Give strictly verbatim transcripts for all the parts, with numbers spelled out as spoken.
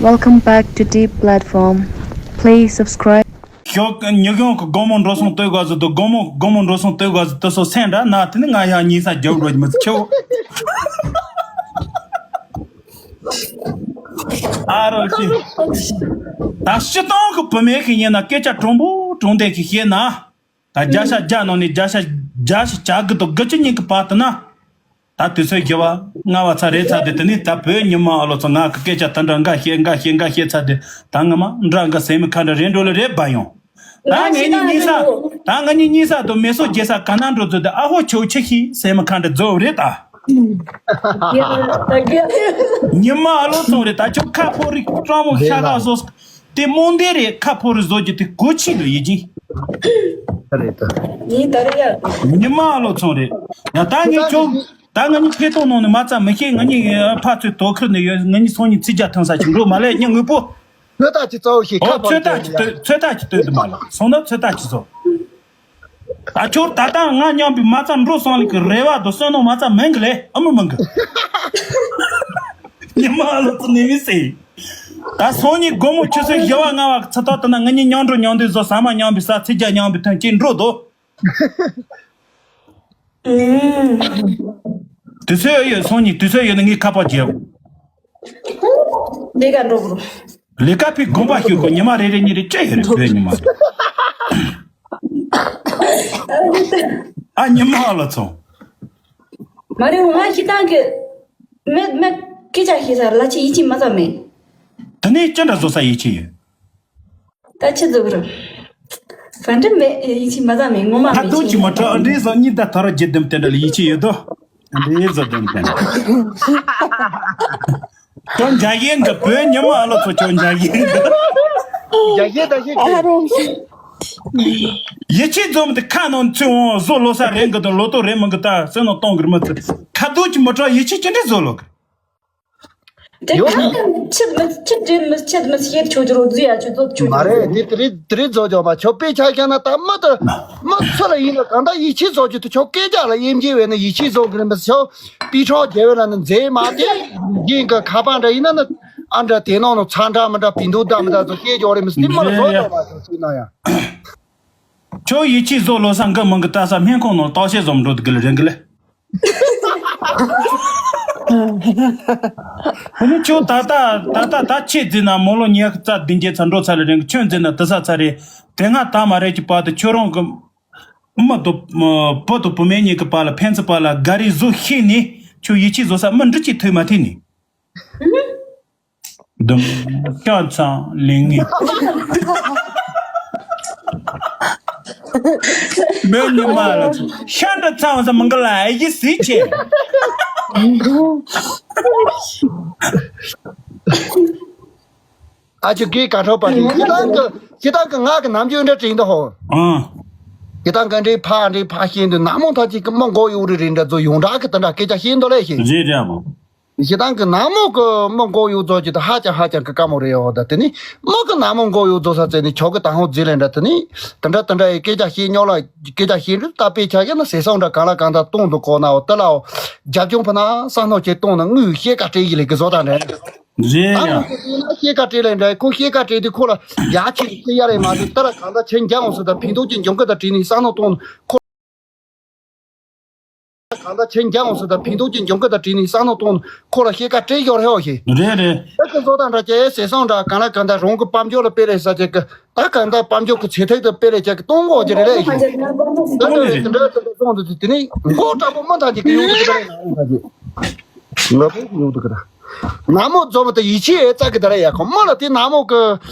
Welcome back to Deep Platform. Please subscribe. ཞོག་ཉི་གུང་གི་དགོང་མོ་འགྲོ་སོང་ལྟོས་དགོས་ཟེར་དུ་དགོང་མོ་དགོང་མོ་འགྲོ་སོང་ལྟོས་དགོས་ཟེར་དུ་སོ་སེང་འདྲ་ན་དེ་ནི་ང་ཡང་ཉིན་ས་རྒྱབ་འགྲོ་གི་མི་ཚེ་ཆེའོ། ཨ་རོ་ཅི། ད་སྤྱི་བཏང་གི་བུད་མེད་ཀྱི་ཉིན་ན་སྐད་ཆ་གྲུང་པོ་གྲུང་བདེ་གི་བཤད་ན། ད་བརྒྱ་ཆ་བརྒྱ་ནང་ནས་བརྒྱ་ཆ་བརྒྱ་ཞིག་བྱ་གི་འདུག་དགུ་བཅུ་ཉིན་གི་བར་དུ་ན། ད་དུས་ཚོད་བཞི་བ་ལྔ་བ་ཚ་རེད་ཚ་དེ་དེ་ནི་ད་བོད་ཉི་མ་ཨ་ལོ་ཚོ་ང་གི་སྐད་ཆ་ད་འདྲ་འགའ་བཤད་འགའ་བཤད་འགའ་བཤད་ཚ་དེ་ད་ང་མ་འདྲ་འགའ་སེམས་ཁ་འདྲ་རེད་འགྲོ་ལེ་རེད་བ་ཡོང་། ད་ང་ངས་ནི་གཉིས་ས་ད་ང་ནི་གཉིས་ས་དུ་མེ་སོ་རྒྱལ་ས་ག་ན་འགྲོ་ཚོད་དེ་ཨ་ཧོ་ཆོ་ཆེ་ཤི་སེམས་ཁ་འདྲ་རྫོབ་རེད་ད། ཉི་མ་ཨ་ལོ་ཚོ་རེད་ད་ཆོ་ཁ་ཕོ་རིག་སྤྲང་མོ་ཤ་ཁ་བཟོ། དེ་རྨོངས་དད་རེད་ཁ་ཕོ་རུ་བཟོ་རྒྱུ་དེ་གོ་ཆི་ལོ་ཡིད་ཅིང་། རེད་ད། ཡིན་ད་རེད་ཡ། ཉི་མ་ཨ་ལོ་ཚོང་རེད། ཡ་ད་ངས་ཁྱོད་ད་ང་གཉིས་ཐད་གཏོང་ནང་ནས་མ་རྩ་མི་ཤེས་ང་གཉིས་ཕ་ཚོད་དོ་ཁུར་ནས་ཡོད་ང་གཉིས་སོང་གཉིས་ཚིག་རྒྱ་ཐང་ས་ཅིག་འགྲོ་མ་ལས་ཉི་དངོས་པོ། ཚོད་ལྟ་ཅི་གཙོ་བོ་ཞིག་ཨོ་ཁ་ཚོད་ལྟ་ཅི་ལྟོས་ཚོད་ལྟ་ཅི་ལྟོས་དུ་མ་ལ་སོང་ན་ཚོད་ལྟ་ཅི་བཟོ། ད་ཁྱོད་ད་ལྟ་ང་མཉམ་པའི་མ་རྩ་འགྲོ་སོང་ལ་གི་རེ་བ་དང་བསོད་ནམས་མ་རྩ་མིན་གི་ལས་ཨ་མི་མིན་གི། ཉི་མ་ཨ་ལོ་ཚོ་ནི་མི་སྲིད། ད་སང་ཉིན་དགོང་མོ་ཆུ་ཚོད་བཞི་བ་ལྔ་བ་ཚེ་ཐོག་ཏུ་ན་ང་གཉིས་མཉམ་འགྲོ་མཉམ་འདུག་བཟོ་ཟ་མ་མཉམ་པའི་ས་ཚིག་རྒྱ་མཉམ་པའི་ཐོན་སྐྱེད་འགྲོ་དོ། དུས་ཚོད་ཡོད་སང་ཉིན་དུས་ཚོད་ཡོད་ན་ངས་ཁ་པར་བརྒྱབ། ལས་ཀ་འགྲོ་དགོས། ལས་ཀ་པའི་དགོངས་པ་ཞུ་དགོས་ཉི་མ་རེ་རེ་གཉིས་རེ་བཅད་ཡོད་རེད་བོད་ཉི་མ། ཨ་ཉི་མ་ཨ་ལོ་ཚོ། མ་རེད་ང་ཤི་ཏང་གི་མེད་མེད་སྐད་ཆ་ཤེས་ས་ལ་ཅི་ཡིད་ཆེས་མ་ཚ་མེད། དེ་ནས་ཅི་འདྲ་བཟོ་ས་ཡིད་ཆེས་ཡོད། ད་ཆི་འཛུགས་རུ། བན་དྲི་མེད་ཡིད་ཆེས་མ་ཚ་མེད་ངོ་མ་ད་མེད་དུང་ཆི་ཆེ། མ་ཁྲ་ཨ་འདྲེ་བཟོ་གཉིས་ད་ཐོ་ར་རྒྱུ་དུམ་དེ་འདྲ་ལ་ཡིད་ཆེས་ཡོད་དོ། ཨ་འདྲེ་བཟོ་དུམ་དེ་འདྲ། ཁྱོད་འཇའ་ཡན་གི་བོད་ཉི་མ་ཨ་ལོ་ཚོ་ཁྱོད་འཇའ་ཡན་གི། རྒྱ་སྐད་ད་ཤེས་ཨ་ཀྱི། རོང་ཞིག་ཡིད་ཆེས་འཛོམས་ཏེ་ཁ་ནང་ཚུད་འོང་བཟོ་ལོ་ས་རེད་གི་དང་ལོ་ཏོ་རེད་མི་གི་ད་སེམས་ནང་གཏོང་གི་མི་ཚུད་ཁ་རྡུང་གི་མི་གྲོགས་ཡིད་ཆེས་ཅི་འདྲ་བཟོ་ལོ་གི། དེ་ཡོད། ཁ་ནས་ཆི་མི་ཆི་འདྲེ་མི་ཆི་མི་ཤེས་ཆོས་རྒྱུ་རོ་རྫུ་ཡ་ཆོས་ཚོད་ཆོས་མ་རྒྱུ་རོ་རེད་རྫུ། དེ་དེ་རིང་དེ་རིང་བཟོ་ཆོག་མ་ཆོག་དཔེ་ཆ་བཞག་ན་ད་མི་དེ་མི་ཚོ་ལ་ཡིན་ན་གང་ལྟར་ཡིད་ཆེས་བཟོ་རྒྱུ་དེ་ཆོག་སྐད་ཆ་ལ་དབྱེ་འབྱེད་བས་ན་ཡིད་ཆེས་བཟོ་གི་རེད་མི་ཆོག་པི་ཁྲོ་རྒྱལ་བས་ལ་ནི་མཛེས་མ་དེ་རྒྱན་གི་ཁ་པར་འདྲ་ཡིན་ན་ནི་ཨ་འདྲ་དེ་ནང་ནི་ཚ་འདྲ་མི་འདྲ་བིན་དུ་འདྲ་མི་འདྲ་ཚོ་སྐད་ཅོག་རེད་མི་སྲིད་དེ་མི་ལ་བཟོ་ཆོག་མ་ཆོག་ཚུལ་ན་ཡང་། ཁྱོད་ཡིད་ཆེས་བཟོ་ལོ་ས་འགའ་མང་གི་ལྟ་ས་སྨན་ཁང་ནང་བརྟག་དཔྱད་བཟོ་མི་འགྲོ་དགི་ལ་རེད་གི་ལེ། ཁོ་ནི་ཁྱོད་ད་ལྟ་ད་ལྟ་ད་ཆེད་འཛིན་ན་མོ་ལོ་ཉི་ཤུ་རྩ་བདུན་བརྒྱད་ཚ་འགྲོ་ཚ་ལ་རིང་ཁྱོད་འཛིན་ན་དི་ས་ཚ་རེད་དེ་སྔ་ད་མ་རེད་ཀྱི་བར་དུ་ཁྱོད་རང་གི་མི་དུ་བུ་དུ་བུ་མེད་གཉིས་ཀྱི་བར་ལ་ཕན་ཚུན་བར་ལ་དགའ་རིས་བཟོ་ཤེས་ནི་ཁྱོད་ཡིད་ཆེས་བཟོ་ས་མི་འདྲི་ཅིག་ཐུག་མ་ཐུག་ནི། དུམ་ཤ་ཚང་ལིང་ངི། མོས་ཉི་མ་ལ་ཤ་འདྲ་ཚང་ས་མང་ག་ལ་ཨེ་ཡི་སི་ཆེ། ཨ་ཅོ་གི་ཀ་ཁྲོ་པ་རེད། ཁྱེད་རང་གི་ཁྱེད་རང་གི་ང་གི་ནམ་རྒྱུན་འདྲ་དྲིན་དུ་ཧོ། ཨང་། ཁྱེད་རང་གི་འདྲའི་ཕ་འདྲའི་ཕ་ཤེས་འདུག་ན་མོ་ཐ་ཅིག་གི་མི་མགོ་གཡུག་རི་རི་འདྲ་ཚོ་ཡོངས་གྲགས་གི་དེ་འདྲ་སྐད་ཆ་ཤེས་འདུག་ལས་ཤེས། རེད་རེད་མོ། ཞེ་སྡང་གི་ནག་མོ་གི་མི་མགོ་གཡུག་རྫོགས་ཀྱི་ད་ཧ་ཅང་ཧ་ཅང་གི་དཀའ་མོ་རེད་ཡོད་ད། དེ་ནི་མི་གི་ནག་མོ་མགོ་གཡུག་རྫོགས་ས་ཚེ་ནི་ཆོག་གི་ད་ཧོ་རྫི་ལེན་འདྲ་དེ་ནི་དེ་འདྲ་དེ་འདྲ་ཡི་སྐད་ཆ་བཤད་ཉོག་ལ་སྐད་ཆ་བཤད་རིགས་ད་དཔེ་ཆ་ཡིན་ན་ཟེར་སོང་འདྲ་གང་ལ་གང་ད་གཏོང་དུ་གོ་ནའོ་དེ་ལའོ་རྒྱབ་ལྗོངས་ཕུ་ན་བསམ་མནོ་ཆེ་གཏོང་ན་དངུལ་ཤེས་ཀ་སྤྲད་ཡི་ལེ་གི་བཟོ་ད་འདྲ། རེད་ད་ཡ། དངུལ་ཤེས་ན་ཤེས་ཀ་སྤྲད་ལེ་འདྲ་ཁོ་ཤེས་ཀ་སྤྲད་དུས་ཁོ་ལ་ཡ་ཁྱི་ཤེས་ཡ་རེད་མ་རེད་ད་ར་གང་ད་ཆེན་རྒྱ་འོང་སོ་ད་ཕན་ཐོགས་ཀྱི་འབྱུང་གི་ད་བྲིས་ནི་བསམ་མནོ་གཏོང་ཁོ། གང་ལྟར་ཁྱེད་འཇང་འོང་ཟེར་དང་ཕན་ཐོགས་ཀྱི་འཇོན་ཀི་དང་བྲིས་ནས་བསམ་མནོ་གཏོང་ཁོ་ལ་ཤེས་ཀ་སྤྲད་ཡོད་རེད་ཧོ་ཞེས། རེད་རེད། ཨེ་ཀི་བཟོ་དང་འདྲ་ཅེས་ཟེར་སོང་འདྲ་གང་ལ་གང་ལྟར་རང་གི་དཔལ་འབྱོར་ལ་སྤེལ་རེད་ས་ཅིག་གི་ད་གང་ལྟར་དཔལ་འབྱོར་གི་ཚེ་ཐིག་ཏུ་སྤེལ་རེད་ཅིག་གི་གཏོང་དགོས་ཀྱི་རེད་ལས་ཞེས། ད་འདྲ་རེད་དེ་འདྲ་དེ་འདྲ་གཏོང་དུ་དེ་ནས་མགོ་དྲག་པོ་མི་འཐང་ཅིག་གི་ཡོང་གི་འདུག་གི་རེད་ན་ཡོང་ད་ཅིག་ང་པོ་ཡོང་འདུག་གི་ད། ནག་མོ་རྫོགས་པ་དེ་ཡིད་ཆེས་ཨེ་ཙག་གི་ད་རེད་ཡ་ཁོ་མོ་ལ་དེ་ནག་མོ་གི་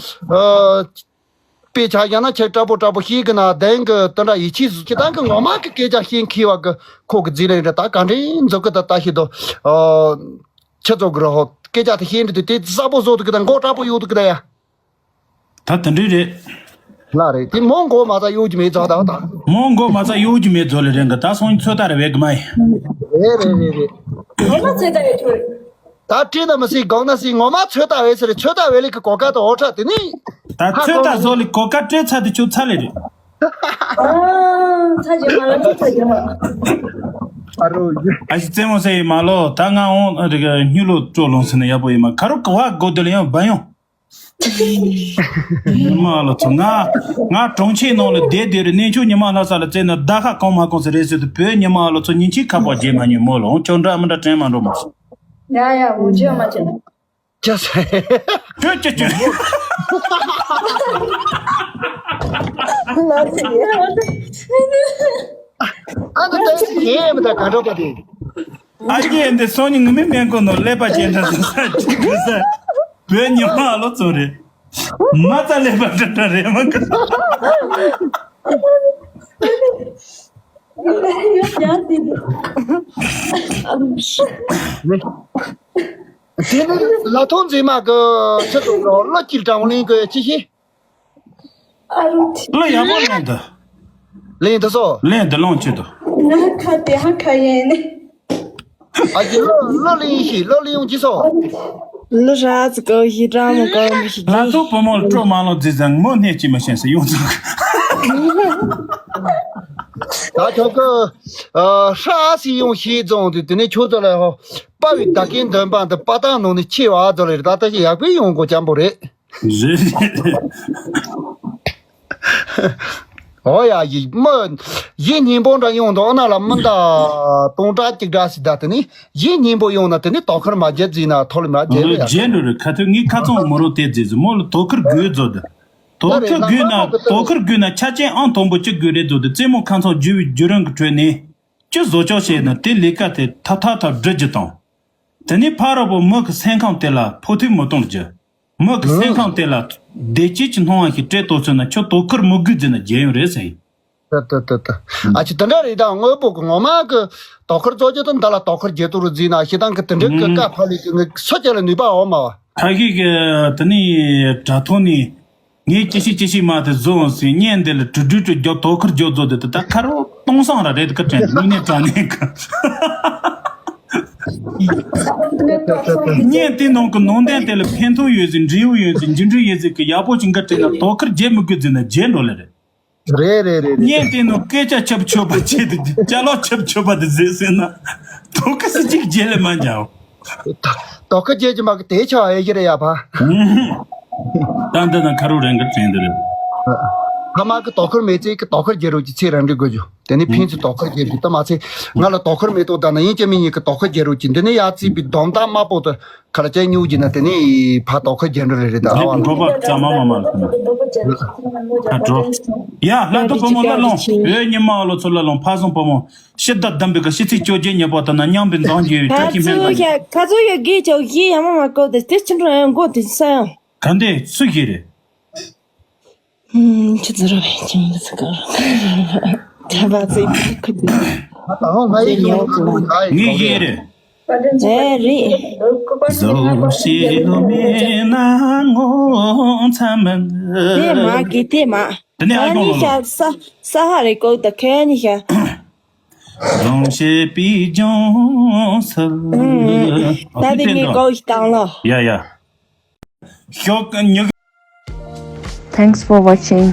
ཨ། དཔེ་ཆ་ཡང་ན་ཁྱེད་དྲག་པོ་དྲག་པོ་ཤེས་གི་ན་གདན་གི་དོན་དག་ཡིད་ཆེས་སུ་ཁྱེད་རང་གི་ངོ་མ་གི་སྐད་ཆ་ཤེས་མཁས་བ་གི་ཁོ་གི་རྫི་ལེན་རེ་ད་ག་འདྲེ་འཛུགས་གི་ད་ལྟ་ཤེས་དོ། ཁྱེད་ཚོ་གི་ར་ཧོ་སྐད་ཆ་དེ་ཤེས་འདྲི་དུས་དེ་གསལ་པོ་བཟོ་ཐུབ་གི་ད་མགོ་དྲག་པོ་གཡུག་ཐུབ་གི་ད་ཡ། ད་དེ་འདྲ་རེད། ལ་རེད་དེ་མོ་མགོ་མ་ཚ་གཡུག་གི་མེད་ཚོ་ད་ད། མོ་མགོ་མ་ཚ་གཡུག་གི་མེད་ཚོ་ལེ་རེད་གི་ད་སོང་ཚོད་ལྟ་རེ་བས་གི་མ་ཡིན། རེད་རེད་རེད་རེད། ངོ་མ་ཚོད་ལྟ་རེད་ཁྱོད། ད་བྲིས་ན་མི་སྲིད་དགོངས་ན་སྲིད་ངོ་མ་ཚོད་ལྟ་བས་ཟེར་ཚོད་ལྟ་བས་ལེ་གི་གོ་སྐབས་དང་འོ་ཁྲ་དེ་ནི། ད་ཚོད་ལྟ་བཟོ་ལེ་གོ་སྐབས་སྤྲད་ཚར་དུ་ཆུ་ཚ་ལེ་རེད། ཨ་ཚ་རྒྱུ་མ་ལ་ཚ་རྒྱུ་མ། ཨ་རོ་ཡེ། ཨ་ཞི་རྩེད་མོ་ཟེར་ཡི་མ་ལོ་ད་ང་འོང་ཨ་རི་ག་སྙུ་ལོ་སྤྲོ་ལོང་ཟེར་ན་ཡག་པོ་ཡིན་མ་ཁ་རུ་ག་བ་གོ་དེ་ལ་ཡང་བ་ཡོང་། ཉི་མ་ལོ་ཚོ་ང་ང་གྲོང་ཁྱེར་ནང་ལ་བསྡད་བསྡད་རེད། གནས་མཆོག་ཉི་མ་ལྷ་ས་ལ་བཙལ་ན་ཟླ་ཁ་གང་མ་གང་ཟེར་རེད་ཟེར་དུས། བོད་ཉི་མ་ལོ་ཚོ་ཉིན་གཅིག་ཁ་པར་བརྗེ་མ་མྱོང་མོ་ལ། འོང་ཁྱོད་འདྲ་མི་འདྲ་དྲན་མ་འགྲོ་མ། ཡ་ཡ་འོ་ཇོ་མ་ཅན། ཅི་ཟེར། ཅོ་ཅོ་ཅོ། ང་ཚོ་ཡ། ཨ་ནི་ད་ཡེ་མི་ད་ག་འགྲོ་པ་དེ། ཨ་རྒྱས་འདི་སང་ཉིན་ངུ་མི་སྨན་ཁང་ནང་ཀླད་པ་ཅན་འདྲ་ཟེར་ས་ཅིག་གི་ས། བོད་ཉི་མ་ལོ་ཚོ་རེད། མ་རྩ་ཀླད་པ་འདྲ་འདྲ་རེད་མ་གི། དེ་ནི་ལ་ཐོང་མཛེས་མ་གི་ཆེད་དུ་བློ་སྐྱིད་དྲང་གླིང་གི་ཅི་ཞིག་ཨ་རུ་ཐི། ལོ་ཡག་པོ་ལེན་འདུག་ལེན་འདུག་སོ། ལེན་འདུག་ལོང་ཆེད་དུ། ང་ཁ་དེ་ཧ་ཁ་ཡེ་ནི། ཨ་ཅི་ལོ་ལོ་ལེན་ཤི་ལོ་ལེན་ཡོང་ཅི་སོ། ལོ་ར་ཙི་ཀོ་ཤི་ཏྲ་མོ་ཀོ་མི་ཤི་ལ་ཐོ་བུ་མོ་ལ་སྤྲོ་མ་ལོ་རྫི་ཟང་མོ་སྣེ་ཅི་མ་ཤེས་སི་ཡོང་ཙང་། ད་ཁྱོད་ཀི་ཧྲ་སི་ཡོང་ཤི་ཙང་དུ་དེ་ནས་ཁྱོད་ཚོ་ལ་ཧོ་པ་བི་ད་གིན་འདོན་པ་འདི་པ་ཏང་ནང་ནས་ཆེ་བ་ཙོ་ལེ་རེད། ད་ད་ཤི་ཡག་པོ་ཡོང་གོ་ཅམ་པོ་རེད། རེད་རེད། ཨོ་ཡ་ཡི་མི་ཡི་སྙིང་པོ་འདྲ་ཡོང་འདུག་ཨ་ན་ལ་མི་འདའ་སྟོང་ཕྲག་གཅིག་འདྲ་ཞིག་ད་དེ་ནི་ཡི་སྙིང་པོ་ཡོང་ན་དེ་ནི་དོ་ཁུར་མ་བརྒྱབ་ཟིན་ན་ཐོ་ལི་མ་བརྒྱབ་ཡ་རྗེས་འགྲོ་རེད། ཁ་ཐུག་ངའི་ཁ་ཚང་མོ་རོ་དེ་རྫི་ཟི་མོ་ལ་དོ་ཁུར་དགོས་རྫོ་དེ། དོ་ཁུར་དགོས་ན་དོ་ཁུར་དགོས་ན་ཆ་རྐྱེན་ཨང་དང་པོ་ཅི་དགོས་རེད་རྫོ་དེ། རྩེད་མོ་ཁ་ཚང་རྒྱུ་བའི་རྒྱུ་རང་གི་ཁྲོད་ནས་ཅི་བཟོ་ཆོག་བྱས་ན་དེ་ལས་ཀ་དེ་ཐ་ཐ་ཐ་སྒྲུབ་རྒྱུ་དང་། དེ་ནས་ཕ་རོལ་པོ་མི་གི་སེམས་ཁམས་དེ་ལ་ཕོག་ཐུག་མི་གཏོང་རྒྱུ། མི་གི་སེམས་ཁམས་དེ་ལ་བདེ་སྐྱིད་ཀྱི་སྣང་བ་ཞིག་སྤྲད་ཐུབ་ཚུལ་ན་ཁྱོད་དོ་ཁུར་མི་དགོས་ཟེར་ན་རྒྱལ་ཡོང་རེད་ཟེར། ཏི་ཏི་ཏི་ཏི། ཨ་ཅི་དེ་འདྲ་རེད། ད་དངོས་པོ་གི་ངོ་མ་གི་དོ་ཁུར་རྫོགས་རྒྱུ་དང་འདི་ལ་དོ་ཁུར་རྒྱལ་དུ་རུ་འཛིན་ན་ཞེ་སྡང་གི་དེ་འདྲའི་གི་དཀའ་ཕབ་ལས་གི་ངི་སུ་ཅི་ལ་ནུས་པ་འོང་མ་བ། ཁ་ཤས་གི་དེ་ནི་དྲ་ཐོག་ནས། ངས་ཅི་ཞིག་ཅི་ཞིག་མ་དེ་བཟོ་འོང་ཟིན་བརྙན་འདི་ལ་དྲུ་དྲུ་དྲུ་རྒྱོབ་དོ་ཁུར་རྒྱོབ་བཟོ་དེ་དེ་ད་ཁ་རོ་སྟོང་སང་ར་རེད་ཁ་དྲན་དངོས་གནས་དྲང་གནས་ཁ། བརྙན་དེ་ནང་གི་ནང་དོན་དེ་ལ་ཕན་ཐོགས་ཡོད་ཟིན་འབྲས་བུ་ཡོད་ཟིན་འགྱུར་འགྲོས་ཡོད་ཟིན་གི་ཡག་པོ་ཅིག་འགའ་དྲན་ན་དོ་ཁུར་རྒྱབ་མི་དགོས་ཟིན་ན་རྒྱལ་འགྲོ་ལེ་རེད། རེད་རེད་རེད་རེད། བརྙན་དེ་ནང་སྐད་ཆ་ཆབ་ཆོབ་པ་བྱེད་དེ་ཅ་ལག་ཆབ་ཆོབ་པ་དེ་ཟེར་ཟིན་ན་དོ་ཁུར་སི་གཅིག་རྒྱལ་ལེ་མ་འཇའོ། དོ་ཁུར་རྒྱལ་གྱི་མ་གི་དེ་ཆ་ཨེ་ཞིག་རེད་ཡ་ཕ། ད་འདི་ན་ཁ་རུ་རེ་འགར་དྲན་འདི་རེད། ཕ་མ་གི་དོ་ཁུར་མེད་ཚེ་གི་དོ་ཁུར་རྒྱལ་རོགས་ཀྱི་ཚེ་རང་འགྲིག་དགོས་རྒྱུ་དེ་ནི་ཕན་ཚུན་དོ་ཁུར་རྒྱལ་རྒྱུ་ད་མ་ཚེ་ང་ལ་དོ་ཁུར་མེད་དོ་ད་ན་ཡིན་གྱི་མི་ཉིད་ཀྱི་དོ་ཁུར་རྒྱལ་རོགས་ཀྱི་འདི་ནི་ཡ་རྩིས་པའི་སྡོམ་དང་དམར་པོ་དུ་ཁར་ཅན་ཉུག་གྱི་ན་དེ་ནི་ཕ་དོ་ཁུར་རྒྱལ་འགྲོ་རེ་རེད་ད་ཨ་བ་ལ། འགྲོ་པ་ཙམ་མ་མ་ལ་ཁ་འགྲོ། ཡ་ལྷ་དོ་བུ་མོ་ལ་ལོང་། བོད་ཉི་མ་ལོ་ཚོ་ལ་ལོང་ཕ་སོང་བུ་མོ། ཤི་ད་དམ་པའི་ག་ཤི་ཚིག་བཅོ་བརྒྱད་ཉེས་པ་དང་ན་མཉམ་པའི་འཛང་རྒྱུ་ཡོད་ཁ་ཁྱི་མེད་ཚོ་པ་ཡིན། ཁ་ཚོ་ཡོད་དགེ་ཆོག་ཡི་ཡ་མ་མ་ཀོ་དེ་དེ་ཆུ་འགྲོ་ཡང་མགོ་དེ་ས་ཡང་། ག་འདི་སུ་ཞིག་རེད། ཆུ་ཚོད་ར་བའི་ཁྱིམ་དུ་ཚུགས་ཀར་ཁ་བ་ཚེ་ཁུ་དུ་ཨ་ད་ཧོ་ང་ཡི་ཁྱིམ་དུ་ཚུགས་ཀར་ངའི་ཡི་རེད། ཨེ་རེད། བཟོ་ཞིག་ལོ་མེད་ན་ངོ་ཚ་མི་དེ་མ་གི་དེ་མ་དེ་ནས་ཨ་ད་ནི་ཡོང་ལོ་ཤ་ས་ས་ཧ་རེ་ཀོ་ད་ཁེ་ནི་ཤ། རང་བཞིན་པའི་ལྗོངས་སུ། ད་དེ་ངའི་ཀོ་ཞིག་བཏང་ལོ། ཡ་ཡ། ཤོག་ཉི། Thanks for watching.